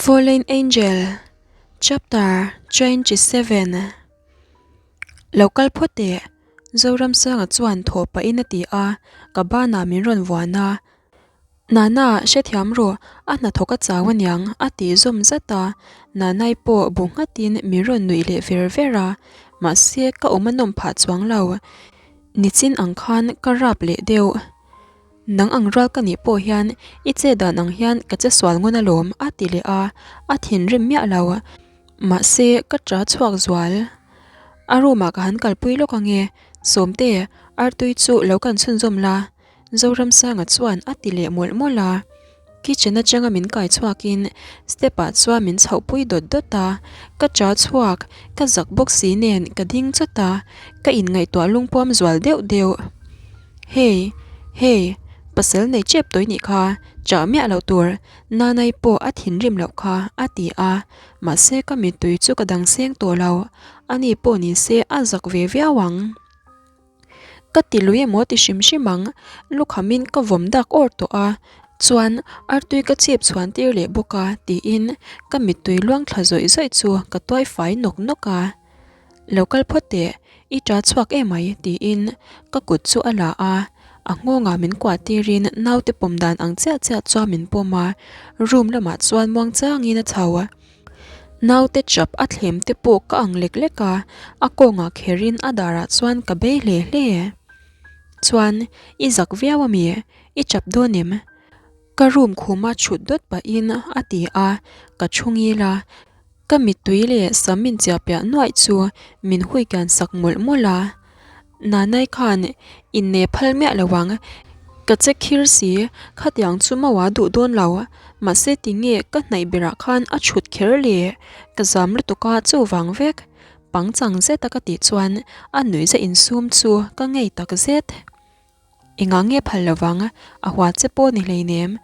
Fallen Angel Chapter 27 Lo kal phawt teh, Zoramsanga chuan thawh pahin a ti a, ka banah min rawn vuan a. Nana, hrethiam rawh, a hnathawk a chau aniang, a tih zawm zat a, Nanai pawh bu nghatin min rawn nuih leh ver ver a, mahse ka awm a nawm phah chuang lo. Nichin ang khan ka rap leh deuh. Nang ang rual ka nih pawh hian i che dan ang hian ka che sual ngun alawm, a ti leh a, a thinrim miah lo. Mahse ka ṭa chhuak zual. A room ah ka han kalpui lawk ange, Sawmte, artui chu lo kan chhunzawm la, Zoramsanga chuan a ti leh mawlh mawlh a. Kitchen atanga min kai chhuakin step ah chuan min chhoh pui dawt dawt a, ka ṭa chhuak, ka zak bawk si nen ka ding chawt a, ka inngaihtuah lungpuam zual deuh deuh. Hey, hey, pasal nei chep tawih nih kha, ṭah miah loh tur, Nanai pawh a thinrim loh kha, a ti a, mahse ka mittui chu ka dang seng tawh lo, ani pawh ni se a zak ve viau ang. Ka ti lui emaw ti hrim hrim ang, lukhamin ka vawm dak awr tawh a, chuan artui ka chip chhuan tir leh bawk a tiin ka mittui luang thla zawih zawih chu ka tuai fai nawk nawk a. Lo kal phawt teh, i ṭa chhuak emai tiin ka kut chu a la a, a nghawngah min kuah tirin naute pawm dan ang chiah chiah chuan min pawm a, room lamah chuan muangchangin a chho a. Naute chap a thlem te pawh ka ang lek lek a, a kawngah kherin a darah chuan ka bei hle hle. Chuan, i zak viau a mi? I chap dawn em? Ka room khuma chhut dawt pahin a ti a, ka thu ngil a. Ka mittui leh sam min chiah piah nuaih chu min hui kian sak mawlh mawlh a. Nanai khan inne phal miah lo ang, ka che khir si, khatiang chu mawa duh dawn lo, mahse tinge ka hnaih berah khan a chhut kher le, ka zam lutuk a chuvang vek, pangchang zet a ka tih chuan a nuihza insum chu ka ngei tak zet. Engah nge phal lovang, a hua che pawh ni hleinem.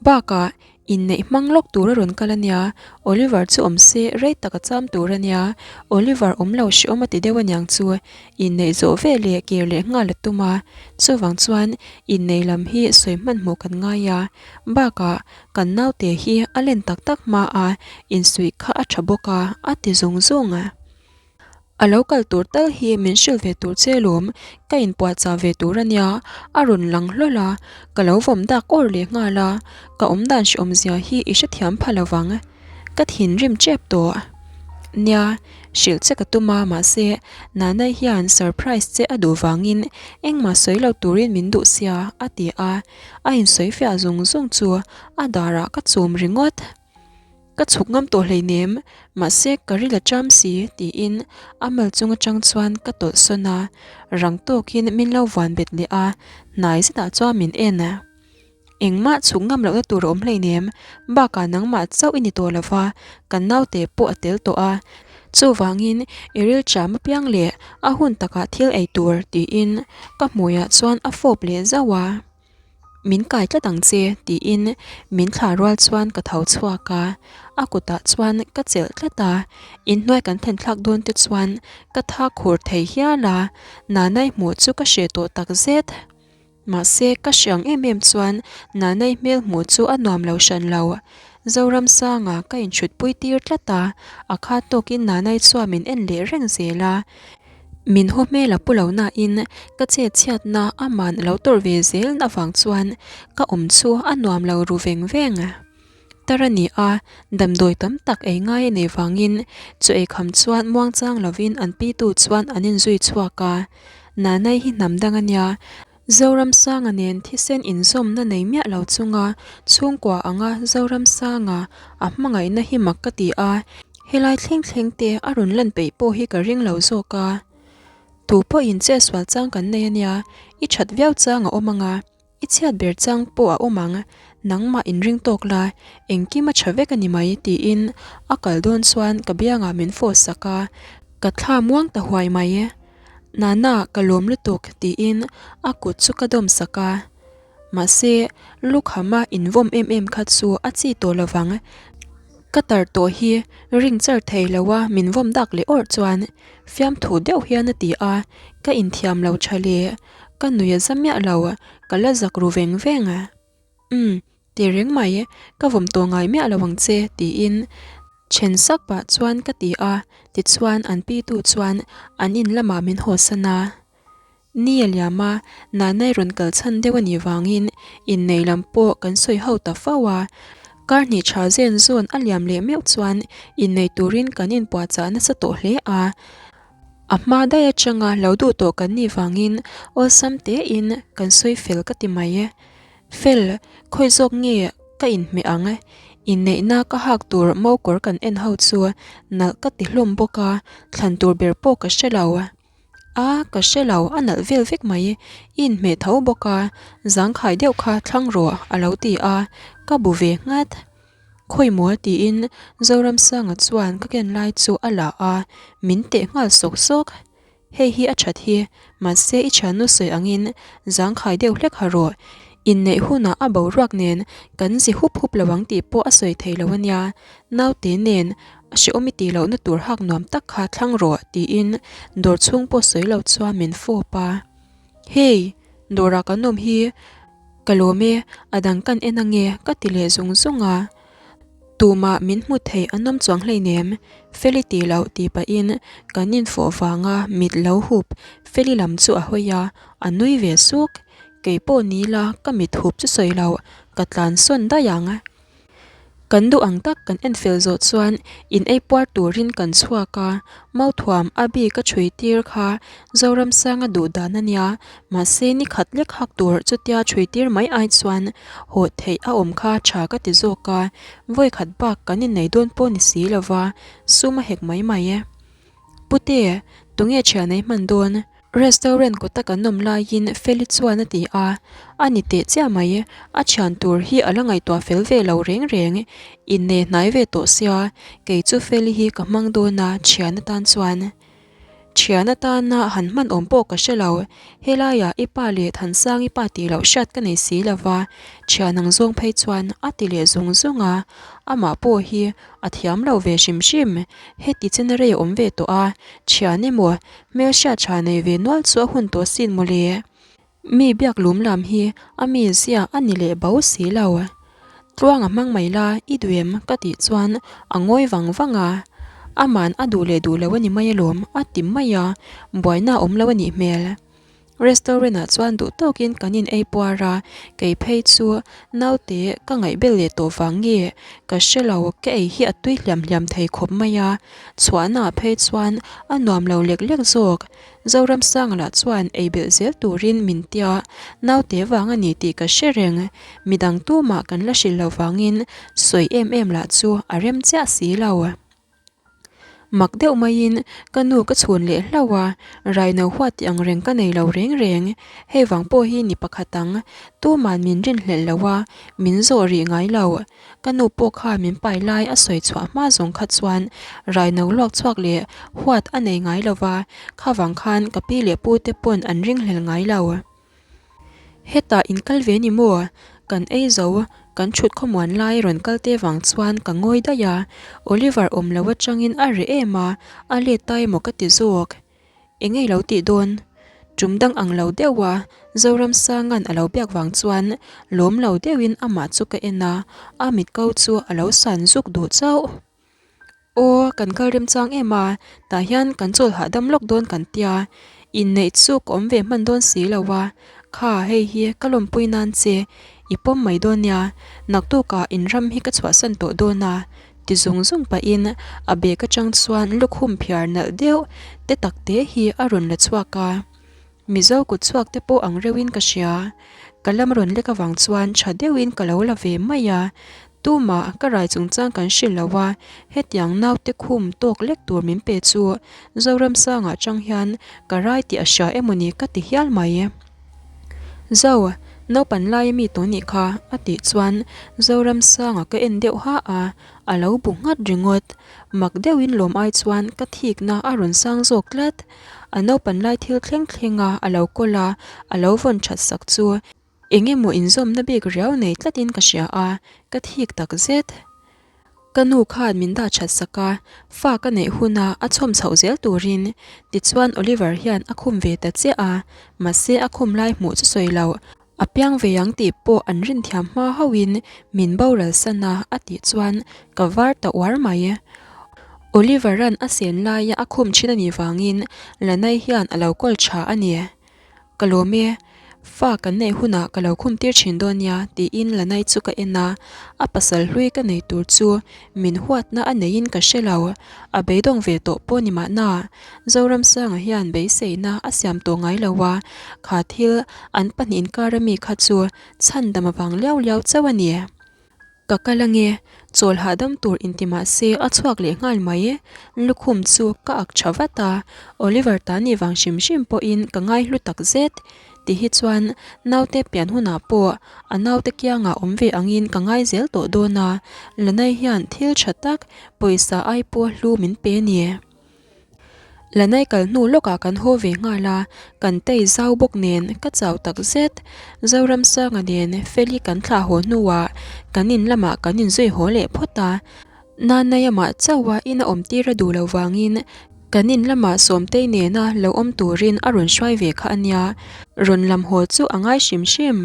Bakah, inneih hmang lawk tur a rawn kal a nia, Oliver chu awm se rei tak a cham tur a nia, Oliver awm lo hrehawm a ti deuh aniang chu, inneih zawh ve leh kir leh nghal a tum a, chuvang chuan inneih lam hi sawi hmanhmawh kan ngai a, bakah kan naute hi a len tak tak hma a, insuih kha a tha bawk a, a ti zung zung a. A lo kal tur tal hi min hrilh ve tur che lawm, ka inpuahchah ve tur a nia, a rawn lang hlawl a, ka lo vawm dak awr leh nghal a, ka awmdan hrehawmzia hi i hrethiam pha lo vang, ka thinrim tep tawh. Nia, hrilh che ka tum a, mahse, Nanai hian surprise che a duh vangin engmah sawi lo turin min duh sia, a ti a, a insawi fiah zung zung chu a darah ka chum ringawt. Ka chhuk ngam tawh hleinem, mahse ka ril a cham si tiin a mal chung atang chuan ka tawlh sawn a, rang tawkin min lo vuan bet leh a, hnai zetah chuan min en a. Engmah chhuk ngam lohna tur a awm hleinem, bakah nangmah chauh i ni tawh lo va, kan naute pawh a tel tawh a, chuvangin i ril cham apiang leh a hun takah thil ei tur tiin ka hmuiah chuan a fawp leh zauh a. Min kai tlat ang che tiin min thlah rual chuan ka tho chhuak a, a kutah chuan ka chelh tlat a, inhnuai kan thlen thlak dawn te chuan ka tha khur thei hial a, Nanai hmuh chu ka hreh tawh tak zet. Mahse ka hre ang em em chuan Nanai hmel hmuh chu a nuam lo hran lo. Zoramsanga ka inchhutpui tir tlat a, a khat tawkin Nanai chuan min en leh reng zel a. Min haw hmel a pu lo nain ka chet chhiatna aman a lo tawrh ve zel avang chuan ka awm chu a nuam lo ru veng veng. Tar a ni a, damdawi tam tak ei ngai a nei vangin chu eikham chuan muangchang lovin an pitu chuan an inzui chhuak a. Nanai hi hnam dang a nia, Zoramsanga nen thisen inzawmna nei miah lo chunga chhungkua anga Zoramsanga a hmangaihna hi mak ka ti a, helai thleng thleng te a rawn lan peih pawh hi ka ring lo zawk a. Tu pawhin che sual chang kan nei a nia, i that viau chang a awm ang a, i chhiat ber chang pawh a awm ang, nangmah inring tawk la, engkim a tha vek a ni mai tiin a kal dawn chuan ka biangah min fawh sak a, ka thla muang ta huai mai. Nana, ka lawm lutuk, tiin a kut chu ka dawm sak a. Mahse, lukhama invawm em em kha chu a chi tawh lo vang. Ka tar tawh hi ring char thei lo a min vawm dak leh awrh chuan fiamthu deuh hian a ti a, ka inthiam lo tha le. Ka nui a za miah lo, ka la zak ru veng veng. Umm. Tehreng mai, ka vawm tawh ngai miah lo ang che, tiin then sak pah chuan ka ti a, tichuan an pitu chuan an in lamah min hawsan a. Ni a liam a, Nanai rawn kal chhan deuh a nih vangin innei lam pawh kan sawi ho ta fo a. Kar hnih tha zen zawn a liam leh meuh chuan innei turin kan inpuahchah nasa tawh hle a. A hma daih atanga lo duh tawh kan nih vangin awlsam tein kan sawi fel ka ti mai. Fel, khawi zawk nge ka inhmeh ang? Inneihna ka hak tur mokawr kan en ho chu nalh ka ti hlawm bawk a, thlan tur ber pawh ka hre lo. A, ka hre lo, a nalh vel vek mai. I inhmeh tho bawk a, zangkhai deuh kha thlang rawh, a lo ti a, ka bu ve nghat. Khawi maw tiin Zoramsanga chuan ka ken lai chu a la a, min teh nghal sawk sawk. Hei hi a that hi, mahse i thiannu sawi angin zangkhai deuh hlek ha rawh. Inneih hunah a boruak nen kan zi hup hup lo ang tih pawh a sawi thei lo a nia. Naute nen a hrehawm i tih lohna tur hak nuam tak kha thlang rawh tiin dawr chhung pawh sawi lo chuan min fawp a. Hey! Dawrah kan awm hi ka lawm e, a dang kan en ange ka ti leh zung zung a. Tumah min hmu thei an awm chuang hleinem, Feli tih loh tih pahin kan infawh vanga mit lo hup Feli lam chu a hawi a, a nui ve suk. Kei pawh ni la ka mit hup chu sawi loh ka tlan sawn daih ang. Kan duh ang tak kan en fel zawh chuan in ei puar turin kan chhuak a, Mauthuam a bik a chhui tir kha Zoramsanga duh dan a nia, mahse ni khat lek hak tur chutia chhui tir mai ai chuan haw theih a awm kha tha ka ti zawk a, vawi khat bak kan innei dawn pawh ni si lova, sum a hek mai mai e. Pute, tunge thian ei hman dawn? Restaurant kawta kan awm laiin Feli chuan a ti a, a ni teh chiah mai, a thian tur hi a la ngaihtuah fel ve lo reng reng, inne hnai ve tawh sia, kei chu Feli hi ka hmang dawn a thian atan chuan. Thian atana han hman awm pawh ka hre lo, helaiah i pa leh Thansang i pa tih loh hriat ka nei si lo va, thian ang zawng phei chuan a ti leh zung zung a, amah pawh hi a thiam lo ve hrim hrim, heti chen a rei a awm ve tawh a, thian emaw Hmelhriat tha nei ve nual chu a hun tawh sin mawle. Mi biak lum lam hi a mi zia a ni leh bo si lo. Tluang a hmang mai la i duh em ka tih chuan a ngawi vang vang a. Aman a duh leh duh lo a ni mai alawm a ti mai a, buaina a awm lo a nih hmel. Restaurant ah chuan duh tawkin kan in ei puar a, kei phei chu naute ka ngaih bel leh tawh vang nge ka hre lo ka ei hi a tui hliam hliam thei khawp mai a, chhuahna ah phei chuan a nuam lo lek lek zawk. Zoramsanga lah chuan ei belh zel turin min tia, naute vang a ni tih ka hre reng, midang tumah kan la hrilh lo vangin sawi em em lah chu a rem chiah si lo. Mak deuh maiin ka nu ka chhun leh hlauh a, raino huat tih ang reng ka nei lo reng reng. Hei vang pawh hi ni pakhat ang, tuman min rinhlelh lo a, min zawh rih ngai lo. Ka nu pawh kha min pai lai a sawi chhuah hma zawng kha chuan raino luak chhuak leh huat a nei ngai lo va, kha vang khan ka pi leh pu te pawn an ringhlel ngai lo. Hetah in kal ve ni maw? Kan ei zo, kan thut khawmuan lai rawn kal te vang chuan ka ngawi daih a, Oliver awm lo atangin a reh em a, a let ta emaw ka ti zawk. Eng ei lo tih dawn? Tum dang ang lo deuh a, Zoramsanga'n a lo biak vang chuan lawm lo deuhin amah chu ka en a, a mit ko chu a lo san zuk duh chauh. Aw, kan kal remchang em a, tah hian kan chawl hahdam lawk dawn kan tia, inneih chu ka awm ve hman dawn si lo a, kha hei hi ka lawmpui nan che, i pawm mai dawn nia, naktukah in ram hi ka chhuahsan tawh dawn a, ti zung zung pahin a bag atang chuan lukhum phiar nalh deuh te tak te hi a rawn la chhuak a. Mizo kut chhuak te pawh ang reuhin ka hria. Ka lam rawn lek avang chuan tha deuhin ka lo la ve mai a. Tumah ka rai chungchang kan hrilh lo a, hetiang naute khum tawk lek tur min pe chu Zoramsangah chang hian ka rai tih a hria emawni ka ti hial mai. Zo, naupan laia mi tawh nih kha a tih chuan Zoramsanga ka en deuh ha a, a lo bu nghat ringawt. Mak deuhin lawm ai chuan ka thikna a rawn sang zawk tlat. A naupan lai thil thleng thleng a a lo kawl a, a lo vawn that sak chu eng emaw inzawmna bik riau nei tlatin ka hria a, ka thik tak zet. Ka nu khan min dah that sak a, fa ka neih huna a chhawm chhoh zel turin tichuan Oliver hian a khum ve ta chiah a, mahse a khum lai hmuh chu sawi loh. A piang ve ang tih pawh an rin thiam hma hauhin min boral san a a tih chuan ka var ta uar mai. Oliver-a'n a sen laia a khum thin a nih vangin Lanai hian a lo kawl tha a ni. Ka lawm e, fa kan neih hunah ka lo khum tir thin dawn nia tiin Lanai chu ka en a, a pasal hlui ka nei tur chu min huatna a neiin ka hre lo. A beidawng ve tawh pawh ni mahna Zoramsanga hian beiseina a siam tawh ngai lo a, kha thil an pahnih inkar ami kha chu chhandam avang liau liau chauh a ni. Ka kal ange, chawl hahdam tur inti mah se a chhuak leh nghal mai. Lukhum chu ka ak tha vat a, Oliver ta nih vang hrim hrim pawhin ka ngai hlu tak zet. Ti hi chuan naute pian hunah pawh a naute kiangah awm ve angin ka ngai zel tawh dawn a, Lanai hian thil tha tak pawisa ai pawh hlu min pe a ni. Lanai kal hnu lawkah kan haw ve nghal a, kan tei zau bawk nen ka chau tak zet. Zoramsanga nen Feli kan thlah haw hnuah kan in lamah kan inzui haw leh phawt a. Nanai amah chauha in a awm tir a duh loh vangin kan in lamah Sawmtei nena lo awm turin a rawn hruai ve kha a nia, rawn lam haw chu a ngai hrim hrim.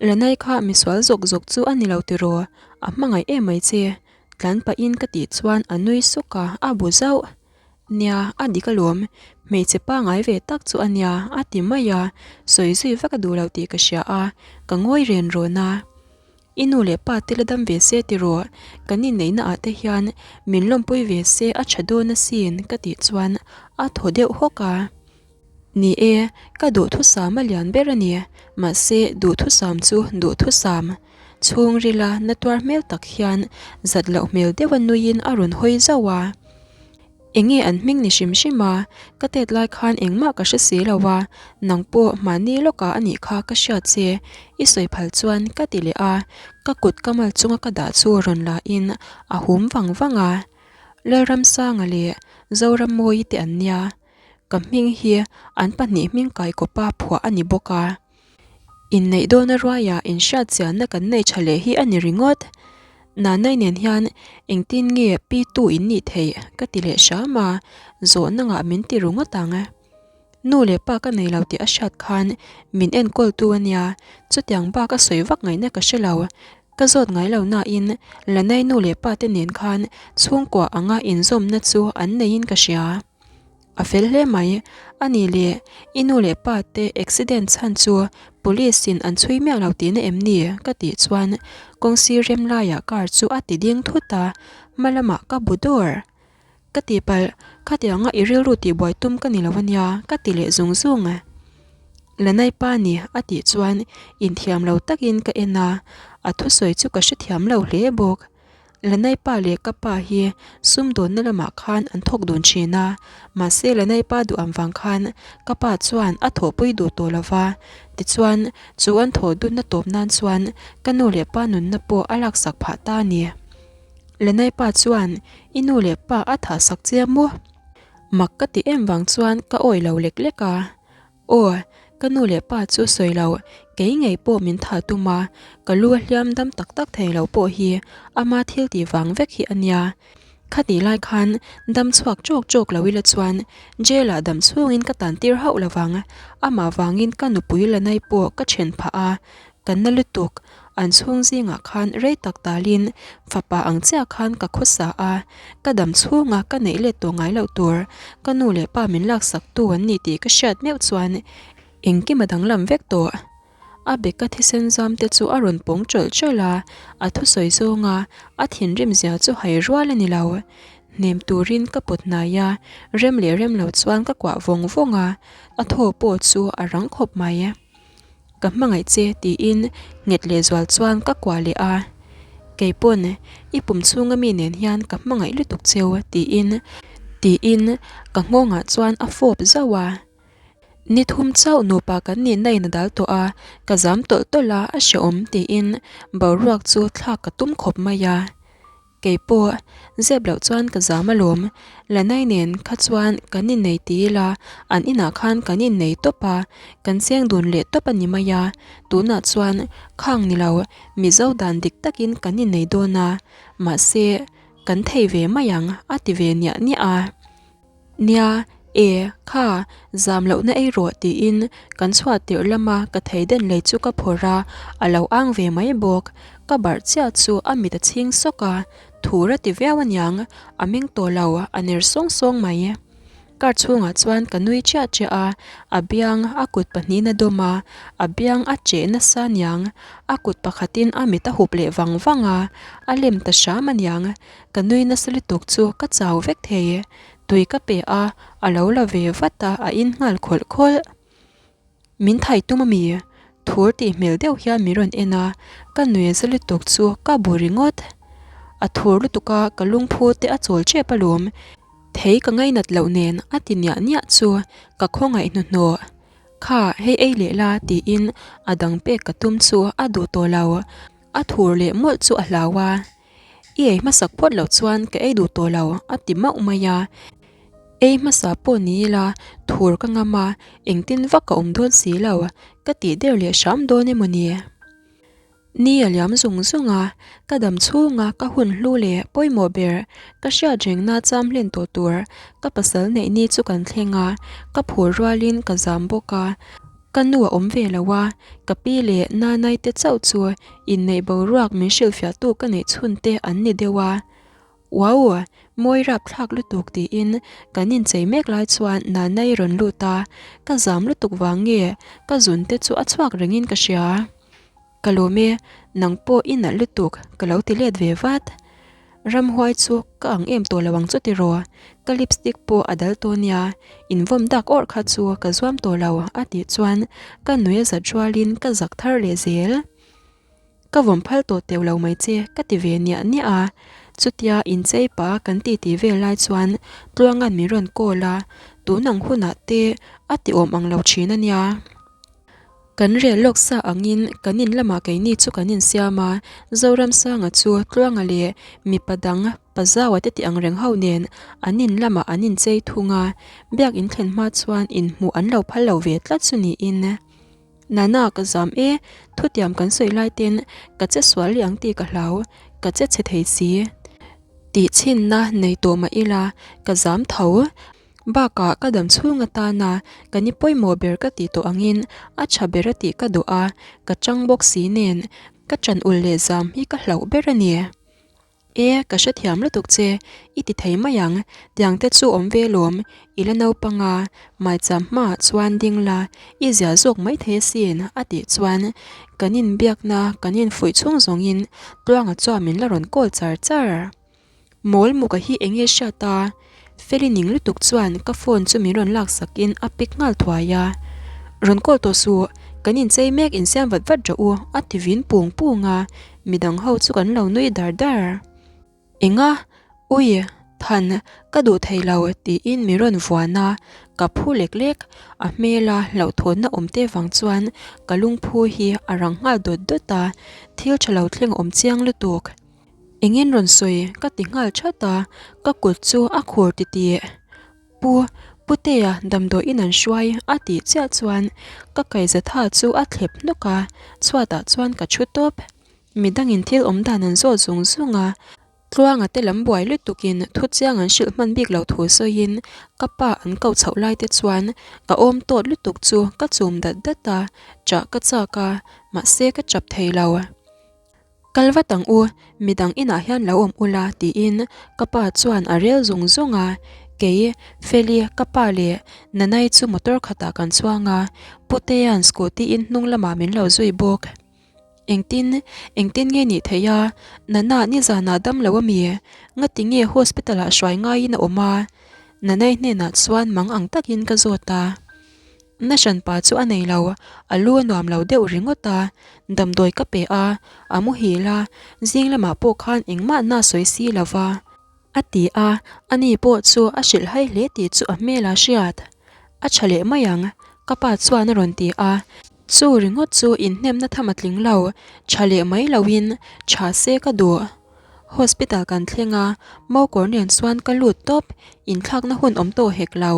Lanai kha misual zawk zawk chu a ni lo tiraw, a hmangaih em mai che. Tlan pahin ka tih chuan a nui suk a, a bu zauh. Nia, a dik alawm, hmeichhe pangai ve tak chu a nia, a ti mai a, sawi zui vak a duh lo tih ka hria a, ka ngawi ren rawn a. I nu leh pa te la dam ve se tiraw, kan inneihna ah te hian min lawmpui ve se a tha dawn asin ka tih chuan a thaw deuh hawk a. Ni e, ka duhthusam a lian ber a ni. Mahse, duhthusam chu duhthusam. Chhungrila na tuar hmel tak hian zat loh hmel deuha nuiin a rawn hawi zauh a. Enge an hming ni hrim hrim a, ka tet lai khan engmah ka hre si lo a, nang pawh mahni lawkah a nih kha ka hriat che, i sawi phal chuan ka ti leh a, ka kut ka mal chunga ka dah chu rawn la in a hum vang vang a. Lalramsanga leh Zorammawii te an nia. Ka hming hi an pahnih hming kaikawpa phuah a ni bawk a. Inneih dawna ruaia inhriat chianna kan nei tha leh hi a ni ringawt. Nanai nen hian engtin nge pi tu in nih theih ka ti leh hram a, zawhna ngah min ti ru ngawt ang. Nu leh pa ka nei lo tih a hriat khan min enkawltu a nia, chutiang bak a sawi vak ngaihna ka hre lo. Ka zawt ngai lo nain Lanai nu leh pa te nen khan chhungkua anga inzawmna chu an neiin ka hria. A fel hle mai. A ni le, i nu leh pa te accident chhan chu police in an chhui miah lo tihna em ni? ka tih chuan kawngsir rem laiah car chu a ti ding thut a, hma lamah ka bu dawr. Ka ti palh, khatianga i rilru tihbuai tum ka ni lo ania ka ti leh zung zung. Lanai pa ni a tih chuan inthiam lo takin ka en a, a thusawi chu ka hrethiam lo hle bawk. Lanai pa leh ka pa hi sumdawnna lamah khan an thawk dun thin a, mahse Lanai pa duh ang vang khan ka pa chuan a thawhpui duh tawh lo va, tichuan chu an thawh dunna tawp nan chuan ka nu leh pa nunna pawh a laksak phah ta a ni. Lanai pa chuan i nu leh pa a thahsak che maw? Mak ka ti em vang chuan ka awih lo lek lek a. Aw, ka nu leh pa chu sawi lo, kei ngei pawh min thah tum a, ka lu a hliam dam tak tak thei lo pawh hi ama thil tih vang vek hi a nia. Khatih lai khan dam chhuak chawk chawk lo ila chuan jail ah dam chhungin ka tan tir hauh lo vang, amah vangin ka nupui Lanai pawh ka then phah a, ka na lutuk, an chhung zingah khan rei tak talin fapa ang chiah khan ka khawsa a, ka dam chhunga ka neih let tawh ngai loh tur ka nu leh pa min laksak tu an ni tih ka hriat meuh chuan engkim a danglam vek tawh. A beka thisen zam te chu a rawn pawng tawlh tawlh a, a thusawi zawnga a thinrim zia chu hai rual a ni lo. Hnem turin ka pawt hnai a, rem leh rem lo chuan ka kuah vawng vawng a, a thaw pawh chu a rang khawp mai. Ka hmangaih che tiin nghet lehzual chuan ka kuah leh a, Keipawn i pum chhunga mi nen hian ka hmangaih lutuk cheu tiin tiin ka nghawngah chuan a fawp zauh a. Ni thum chauh nupa kan nihna in a dal tawh a, ka zam tawlh tawlh a, a hrehawm tiin boruak chu thlak ka tum khawp mai a. Kei pawh zep loh chuan ka zam alawm. Lanai nen kha chuan kan innei ti ila, an inah khan kan innei tawp a, kan cheng dun leh tawp a ni mai a. Tunah chuan khang ni lo, Mizo dan dik takin kan innei dawn a, mahse kan thei ve mai ang a ti ve niah niah a. Nia, E, kha, zam lohna ei rawh tiin kan chhuah tirh lama ka thei den lei chu ka phawrh a, a lo ang ve mai bawk. Ka barh chiah chu a mit a chhing sawk a, thur a ti viau aniang, a meng tawh lo, a ner sawng sawng mai. Car chhungah chuan ka nui chiah chiah a, a biang a kut pahnihin a dawm a, a biang a cheh nasa aniang, a kut pakhatin a mit a hup leh vang vang a, a lem ta hram aniang, ka nui nasa lutuk chu ka chau vek thei. Tui ka pe a, a lo la ve vat a, a in nghal khawlh khawlh. Min thai tum ami? Thur tih hmel deuh hian min rawn en a, ka nui za lutuk chu ka bu ringawt. A thur lutuk a, ka lungphu te a chawl tep alawm. Thei ka ngainat loh nen a ti niah niah chu ka khawngaih hnuhnawh. Kha, hei ei leh la tiin a dang pek ka tum chu a duh tawh lo. A thur leh mawlh chu a hlau a. I ei hmasak phawt loh chuan ka ei duh tawh lo a ti mauh mai a. Ei hmasa pawh ni ila thur ka ngam a, engtin vak ka awm dawn si lo, ka tih der leh hram dawn emaw ni? Ni a liam zung zung a, ka dam chhunga ka hun hlu leh pawimawh ber ka hriat rengna cham hlen tawh tur ka pasal neih ni chu kan thleng a, ka phur rualin ka zam bawk a. Ka nu a awm ve lo a, ka pi leh Nanai te chauh chu inneih boruak min hrilhfiahtu ka neih chhun te an ni deuh a. Wow! Mawi rapthlak lutuk tiin kan inchei mek lai chuan Nanai rawn lut a, ka zam lutuk vang nge ka zun te chu a chhuak rengin ka hria. Ka lawm e, nang pawh i nalh lutuk ka lo ti let ve vat. Ramhuai chu ka ang em tawh lo ang chu tiraw, ka lipstick pawh a dal tawh nia, invawm dak awrh kha chu ka zuam tawh lo a tih chuan ka nui a zat rualin ka zak thar leh zel. Ka vawm phal tawh teuh lo mai che ka ti ve niah niah a, chutia inchei pah kan titi vel lai chuan Tluanga'n min rawn call a, tun ang hunah te a ti awm ang lo thin a nia. Kan rel lawk sa angin kan in lamah keini chu kan insiam a, Zoramsanga chu Tluanga leh mipa dang Pazaua te tih ang reng ho nen an in lamah an inchei thung a, biak in thlen hma chuan inhmuh an lo phal lo ve tlat chu niin. Nana ka zam e, thutiam kan sawi lai ten ka che sual leh ang tih ka hlau, ka che chhe thei si. Tih chhinna nei tawh mah ila ka zam tho. Bakah ka dam chhung atana ka ni pawimawh ber ka tih tawh angin a tha ber a tih ka duh a, ka chang bawk si nen ka ṭan ulh leh zam hi ka hlauh ber a ni. E, ka hrethiam lutuk che, i ti thei mai ang, tiang te chu awm ve lawm, i la naupang a, maicham hmaah chuan ding la, i zia zawk mai thei asin a tih chuan kan inbiakna kan infuih chhung zawngin Tluanga chuan min la rawn call char char. Mawl muka hi enge hriat a? Feli ning lutuk chuan ka phone chu min rawn lak sak in a pick nghal thuai a. Rawn call tawh suh, kan inchei mek insiam vat vat rawh u a ti vin pung pung a, midang ho chu kan lo nui dar dar. Enga? Ui, Than, ka duh thei lo tiin min rawn vuan a, ka phu lek lek, a hmela hlauhthawnna awm te vang chuan ka lungphu hi a rang nghal dawt dawt a, thil tha lo thleng a awm chiang lutuk. Engin rawn sawi ka ti nghal that a, ka kut chu a khur titih. Pu, Putea damdawiin an hruai a tih chiah chuan ka kaihzatha chu a thlep hnawk a, chhuatah chuan ka thu tawp. Midangin thil awm dan an zawt zung zung a, Tluanga te lam buai lutukin thu chiang an hrilh hman bik lo thu sawiin ka pa an ko chhoh lai te chuan ka awm tawt lutuk chu ka chum dat dat a, chah ka chak a, mahse ka chap thei lo. Kal vat ang u, midang inah hian lo awm ula tiin ka pa chuan a rel zung zung a, kei, Feli, ka pa leh Nanai chu motor khatah kan chuang a, Putea'n scooty in hnung lamah min lo zui bawk. Engtin, engtin nge nih theih a, Nana nizanah dam lo ami? Ngati nge hospital ah hruai ngaiin a awm a? Nanai hnenah chuan mang ang takin ka zawt a. Na hranpa chu a nei lo, a lu a nuam lo deuh ringawt a, damdawi ka pe a, a muhil a, zing lamah pawh khan engmah na sawi si lo va. A ti a, ani pawh chu a hrilh hai hle tih chu a hmel a hriat. A tha leh mai ang, ka pa chuan a rawn ti a, chu ringawt chu inhnemna tham a tling lo, tha leh mai loin tha se ka duh. Hospital kan thleng a, Mokawr nen chuan ka lut tawp, inthlakna hun awm tawh hek lo.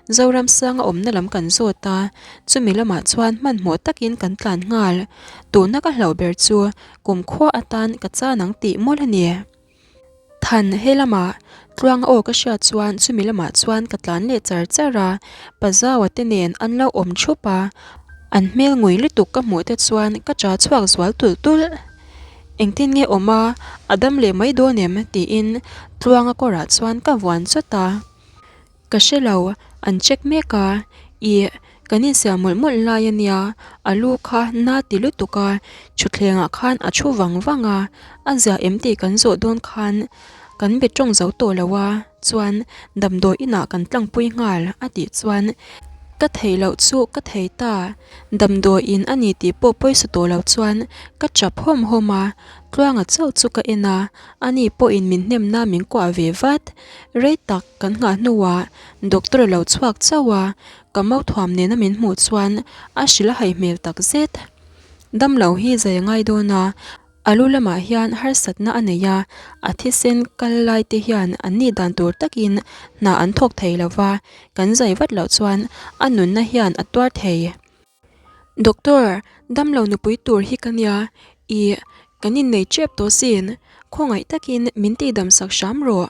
Zoramsanga awmna lam kan zawt a, chumi lamah chuan hmanhmawh takin kan tlan nghal. Tuna ka hlauh ber chu kumkhua atan ka chan ang tih mawlh a ni. Than he lamah. Tluanga aw ka hriat chuan chumi lamah chuan ka tlan leh char char a, Pazaua te nen an lo awm thup a, an hmel ngui lutuk ka hmuh te chuan ka cha chhuak zual tulh tulh. Engtin nge awm a, a dam leh mai dawn em? tiin Tluanga kawrah chuan ka vuan chawt a. Ka hre lo, an check mek a, ih, kan insiam mawlh mawlh lai a nia, a lu kha na ti lutuk a, thutthlengah khan a thu vang vang a, a zia em tih kan zawh dawn khan kan be tawng zo tawh lo a, chuan damdawi inah kan tlangpui nghal a tih chuan ka theih loh chu ka thei ta, damdawi in a ni tih pawh pawisa tawh lo chuan ka chap hawm hawm a, Tluanga chauh chu ka en a, ani pawhin min hnemna min kuah ve vat, rei tak. Kan nghah hnuah doctor a lo chhuak chauh a, ka mauthuam nena min hmuh chuan a hrilh a hai hmel tak zet. Damlo hi zai a ngai dawn a, a lu lamah hian harsatna a nei a, a thisen kal lai te hian an nih dan tur takin hna an thawk thei lo va, kan zai vat loh chuan a nunna hian a tuar thei. Doctor, damlo nupui tur hi ka nia, ih, kan innei tep tawh sin, khawngaih takin min tihdam sak hram rawh.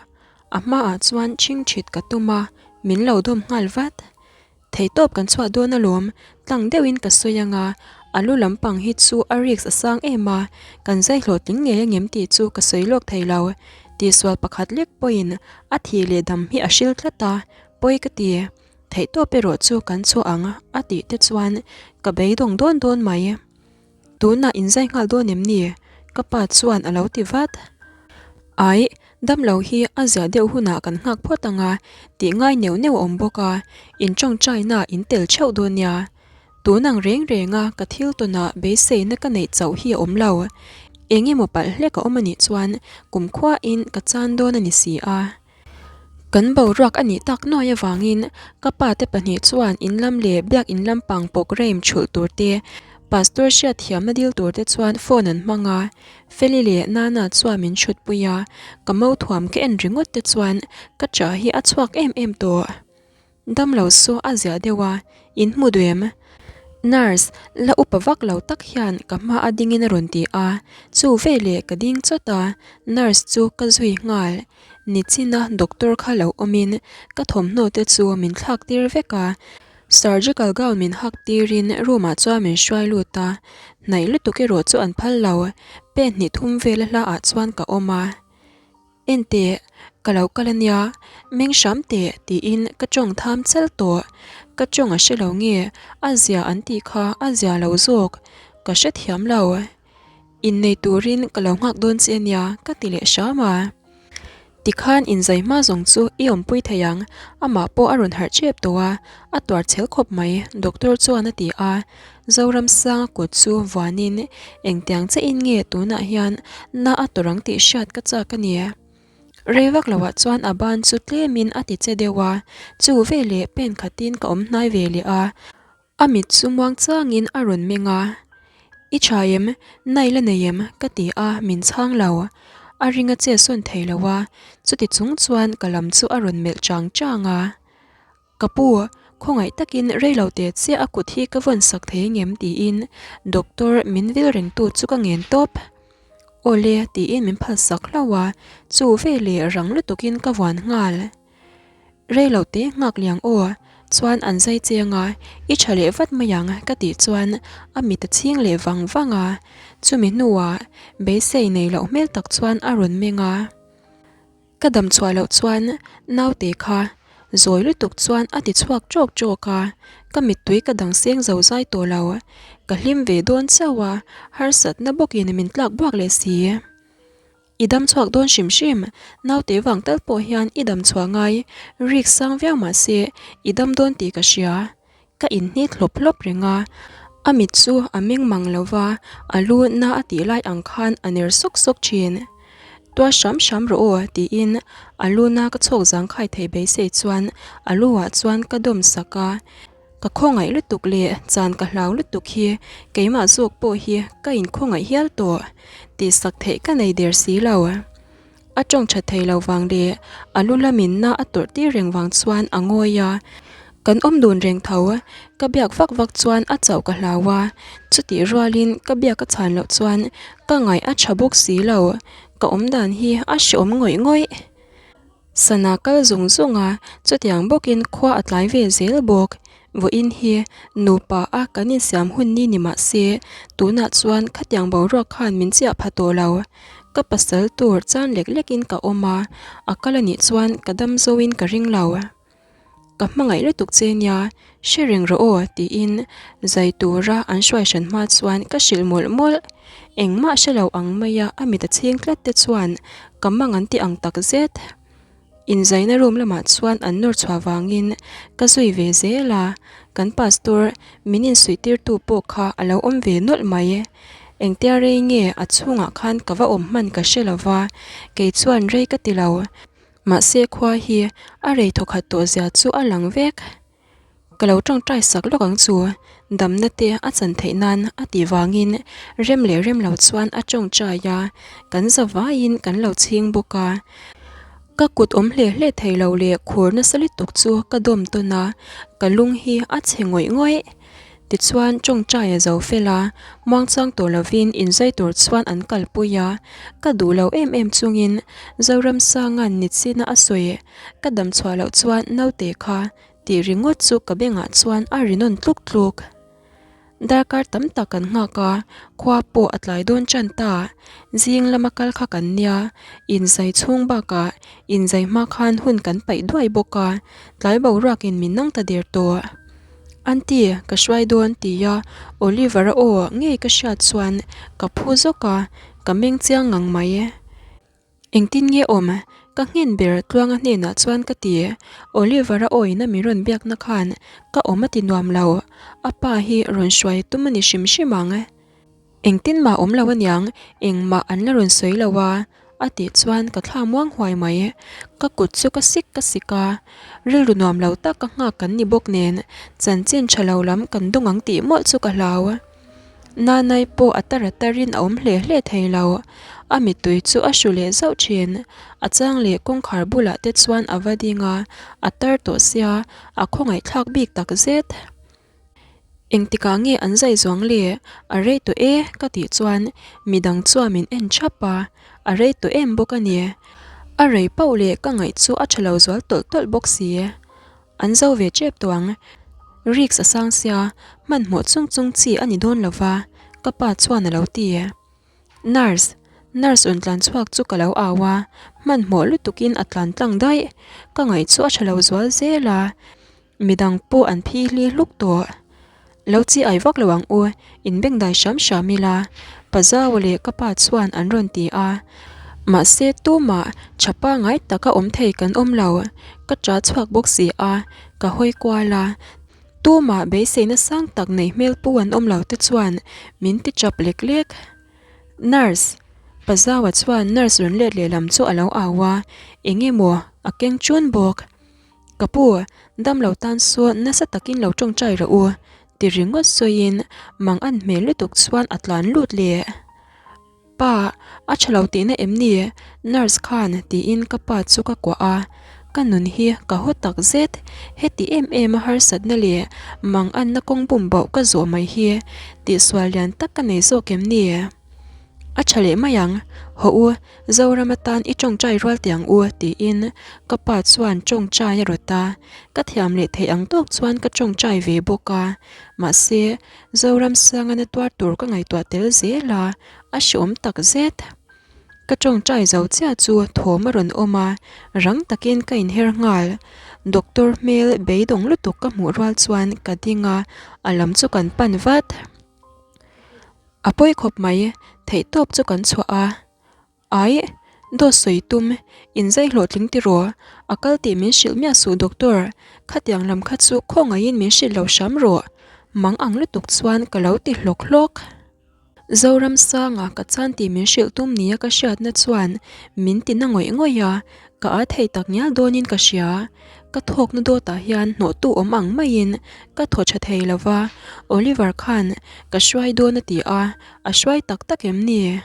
A hmaah chuan chhingchhit ka tum a, min lo dawm nghal vat. Theihtawp kan chhuah dawn alawm, tlang deuhin ka sawi anga, a lu lampang hi chu a risk a sang em a, kan zai hlawhtling ngei angem tih chu ka sawi lawk thei lo. Tihsual pakhat lek pawhin a thih leh dam hi a hril tlat a, pawi ka ti. Theihtawp erawh chu kan chhuah ang a tih te chuan ka beidawng dawn dawn mai. Tunah inzai nghal dawn em ni? Ka pa chuan a lo ti vat. Aih, damlo hi a ziah deuh hunah kan nghak phawt ang a tih ngai neuh neuh a awm bawk a, in tawngtaina in tel theuh dawn nia. Tun ang reng renga ka thil tawnah beiseina ka neih chauh hi a awm lo. Eng emaw palh hlek a awm a nih chuan kumkhuain ka chan dawn a ni si a. Kan boruak a nih tak nuai avangin ka pa te pahnih chuan in lam leh biak in lampang programme thulh tur te, pastor hriatthiamna dil tur te chuan phone an hmang a. Feli leh Nana chuan min chhutpui a, ka mothuam ka en ringawt te chuan ka chah hi a chhuak em em tawh. Damlo saw a ziah deuh a, in hmu duh em? Nurse, la upa vak lo tak hian ka hma a dingin a rawn ti a, chu veleh ka ding chawt a, nurse chu ka zui nghal. Nichina doctor kha lo awmin ka thawmhnaw te chu min thlak tir vek a, surgical gown min hak tirin room ah chuan min hruai lut a, hnaih lutuk erawh chu an phal lo, pen hnih thum vel a hla ah chuan ka awm a. Enteh, ka lo kal a nia, meng hram teh tiin ka tawng tham chal tawh. Ka tawng a hre lo nge, a zia an tih kha a zia lo zawk, ka hrethiam lo. Innei turin ka lo nghak dawn che a nia ka ti leh hram a. Tikhan inzai hma zawng chu i awmpui thei ang, amah pawh a rawn harh tep tawh a, a tuar chhel khawp mai, doctor chuan a ti a. Zoramsanga kut chu vuanin engtiang chiahin nge tunah hian na a tawrh ang tih hriat ka chak a ni. Rei vak loah chuan a ban chu tlemin a ti che deuh a, chu veleh pen khatin ka awm hnai ve leh a, a mit chu muang changin a rawn meng a. I tha em? Nai la nei em? ka ti a, min chhang lo. A ring a che sawn thei lo a, chuti chung chuan ka lam chu a rawn melh chang chang a. Ka pu, khawngaih takin reilo te chiah a kut hi ka vawn sak thei ngem tiin doctor min vil rengtu chu ka ngen tawp. Awle tiin min phal sak hlauh a, chu veleh rang lutukin ka vuan nghal. Reilo te nghak liang aw, chuan an zai cheng a, i tha leh vat mai ang ka tih chuan a mit a chhing leh vang vang a, chumi hnuah beisei nei loh hmel tak chuan a rawn meng a. Ka dam chhuah loh chuan naute kha zawi lutuk chuan a ti chhuak ṭawk ṭawk a, ka mittui ka dang seng zo zai tawh lo. Ka hlim ve dawn chauh a, harsatna bawkin min tlak buak leh si. I dam chhuak dawn hrim hrim, naute vang tal pawh hian i dam chhuah ngai, rik sang viau mah se i dam dawn tih ka hria. Ka inhnit hlawp hlawp reng a, a mit chu a meng mang lo va, a lu na a tih lai ang khan a ner sawk sawk thin. Tuar hram hram rawh aw tiin a lu na ka chhawk zangkhai thei beisei chuan a lu ah chuan ka dawm sak a, ka khawngaih lutuk leh chan ka hlau lutuk hi keimah zawk pawh hi ka inkhawngaih hial tawh tihsak theih ka nei der si lo. A tawng tha thei lo vang leh a lu lamin na a tawrh tir reng vang chuan a ngawi a, kan awm dun reng tho. Ka biak vak vak chuan a chauh ka hlau a, chutih rualin ka biak a chhan loh chuan ka ngaih a tha bawk si lo, ka awm dan hi a hreawm ngawih ngawih. Sana kal zung zung a, chutiang bawkin khua a tlai ve zel bawk. Vawiin hi nupa a kan insiam hun ni ni mah se, tunah chuan khatiang boruak khan min chiah pha tawh lo. Ka pasal tur chan lek lekin ka awm a, a kal a nih chuan ka dam zoin ka ring lo. Ka hmangaih lutuk che nia, hre reng rawh aw tiin zai tura an hruai hran hma chuan ka hrilh mawlh mawlh. Engmah hre lo ang maia a mit a chhing tlat te chuan ka mang an ti ang tak zet. Inzaina room lamah chuan an nawr chhuah vangin ka zui ve zel a, kan pastor min insuih tirtu pawh kha a lo awm ve nawlh mai. Engtia rei nge a chhungah khan ka va awm hman ka hre lo va, kei chuan rei ka ti lo. Mahse khua hi a rei thawkhat tawh zia chu a lang vek. Ka lo tawngtai sak lawk ang chu, damna te a chan theih nan a tih vangin rem leh rem lo chuan a tawngtai a, kan za vaiin kan lo chhing bawk a. Ka kut awm hle hle thei lo leh khur nasa lutuk chu ka dawm tawn a, ka lung hi a chhe ngawih ngawih. Tichuan tawngtai a zo fel a, muangchang tawh lovin inzai tur chuan an kalpui a, ka duh lo em em chungin Zoramsanga'n nitsina a sawi ka dam chhuah loh chuan naute kha tih ringawt chu ka bengah chuan a ri nawn tluk tluk. Darkar tam tak kan nghak a, khua pawh a tlai dawn tan ta. Zing lama kal kha kan nia, inzai chhung bakah inzai hma khan hun kan paih duai bawk a, tlai boruakin min nang ta der tawh. Aunty, ka hruai dawn tia Oliver-a aw ngei ka hriat chuan ka phu zawk a, ka meng chiang ngang mai. Engtin nge awm? Ka nghen ber Tluanga hnenah chuan ka ti. Oliver-a awina min rawn biakna khan ka awm a ti nuam lo. A pa hi rawn hruai tum a ni hrim hrim ang. Engtin mah awm lo aniang, engmah an la rawn sawi lo a, a tih chuan ka thla muang huai mai. Ka kut chu ka sik ka sik a, rilru nuam lo tak ka nghak kan ni bawk nen chanchin tha lo lam kan dawng ang tih mawlh chu ka hlau. Nanai pawh a tar a tarin a awm hle hle thei lo. A mittui chu a hru leh zauh thin. A chang leh kawngkhar bulah te chuan a va ding a, a tar tawh sia, a khawngaih thlak bik tak zet. Engtikah nge an zai zuang le? A rei tawh e ka tih chuan midang chuan min en thap a, a rei tawh em bawk a ni. A rei pauh leh ka ngaih chu a tha lo zual tawlh tawlh bawk si. An zo ve tep tawh ang. Risk a sang sia, hmanhmawh chung chung chi a ni dawn lo va, ka pa chuan a lo ti. Nurse, nurse rawn tlan chhuak chu ka lo au a, hmanhmawh lutukin a tlan tlang daih. Ka ngaih chu a tha lo zual zel a, midang pawh an phi hli hluk tawh. Lo chi ai vak lo ang u, in bengdai hram hram ila, Pa Zau leh ka pa chuan an rawn ti a. Mahse tumah tha pangai taka awm thei kan awm lo, ka ṭah chhuak bawk si a, ka hawi kual a. Tumah beiseina sang tak nei hmel pu an awm lo te chuan min ti ṭap lek lek. Nurse! Pa Zaua chuan nurse rawn let lehlam chu a lo au a, eng emaw a keng ṭun bawk. Ka pu, damlo tan sawn nasa takin lo tawngtai rawh u, ti ringawt sawiin mang an hmel lutuk chuan a tlan lut leh. Pa, a tha lo tihna em ni? Nurse khan tiin ka pa chu ka kuah a, ka nun hi ka haw tak zet. Heti em em a harsatna leh mang anna kawng bum bauh ka zawh mai hi tihsual lian tak ka nei zawk em ni? A tha leh mai ang, hawh u, Zoram atan i tawngtai rual teh ang u, tiin ka pa chuan tawngtai a rawt a. Ka thiam leh theih ang tawk chuan ka tawngtai ve bawk a. Mahse, Zoram sanga na tuar tur ka ngaihtuah tel zel a, a hreawm tak zet. Ka tawngtai zo chiah chu thawm a rawn awm a, rang takin ka inher nghal. Doctor hmel beidawng lutuk ka hmuh rual chuan ka ding a, a lam chu kan pan vat. A pawi khawp mai, theihtawp chu kan chhuah a. Aih, dawt sawi tum, inzai hlawhtling tiraw, a kal tih min hrilh miah suh doctor, khatiang lam kha chu khawngaihin min hrilh lo hram rawh, mang ang lutuk chuan ka lo ti hlawk hlawk. Zoramsanga ka chan tih min hrilh tum nia ka hriatna chuan min ti na ngawih ngawih a, ka â thei tak ngial dawnin ka hria. Ka thawkna dawtah hian hnawhtu awm ang maiin ka thaw tha thei lo va, Oliver khan ka hruai dawn a ti a, a hruai tak tak em ni?